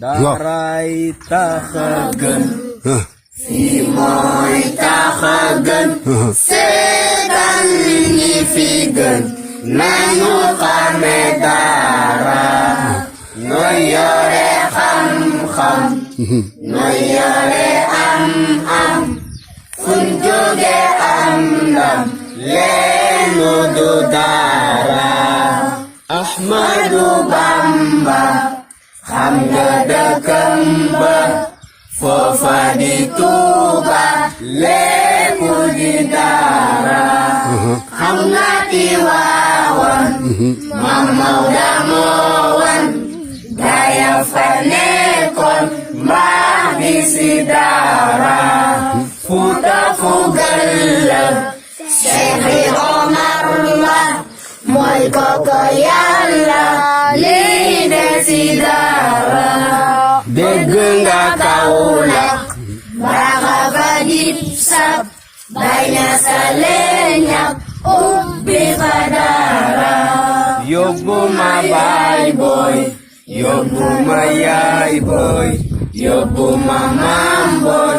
Daray takagan, Imoy takagan, sedan nifigan, nanu kame dara, noyore ham, noyore am, kunjuge amdam, lenu dudara, Ahmadu Bamba, hamdada kamba, fofa dituba, leku didara, hamngati wawan, mamau damowan, daya fanekon, mahdi sidara, futa fugalab, Syekhi Omar lah, moy kokoyala, lide sidara, Degengga kaulak, baka kadipsap, banyak salenyak, ubi kadara. Yobu mabay boy, yobu mayay boy, yobu mamam boy,